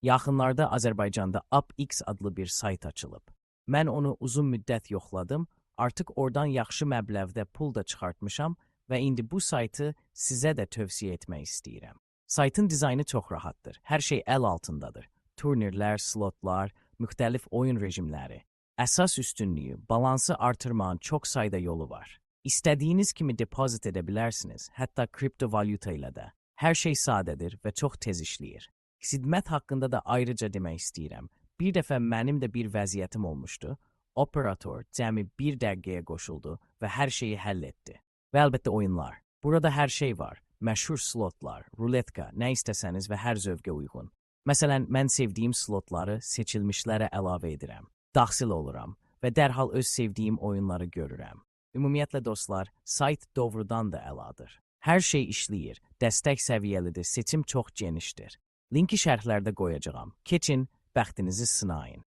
Yaxınlarda Azərbaycanda UpX adlı bir sayt açılıb. Mən onu uzun müddət yoxladım, artıq oradan yaxşı məbləğdə pul da çıxartmışam və indi bu saytı sizə də tövsiyə etmək istəyirəm. Saytın dizaynı çox rahatdır. Hər şey əl altındadır. Turnirlər, slotlar, müxtəlif oyun rejimləri. Əsas üstünlüyü, balansı artırmağın çox sayda yolu var. İstədiyiniz kimi depozit edə bilərsiniz, hətta kriptovalyuta ilə də. Hər şey sadədir və çox tez işləyir. Xidmət haqqında da ayrıca demək istəyirəm. Bir dəfə mənim də bir vəziyyətim olmuşdu. Operator cəmi bir dəqiqəyə qoşuldu və hər şeyi həll etdi. Və əlbəttə oyunlar. Burada hər şey var. Məşhur slotlar, ruletka, nə istəsəniz və hər zövqə uyğun. Məsələn, mən sevdiyim slotları seçilmişlərə əlavə edirəm. Daxil oluram və dərhal öz sevdiyim oyunları görürəm. Ümumiyyətlə dostlar, sayt doğrudan da əladır. Hər şey işləyir, dəstək səviyyəlidir, seçim çox genişdir. Linki şərhlərdə qoyacağam. Keçin, bəxtinizi sınayın.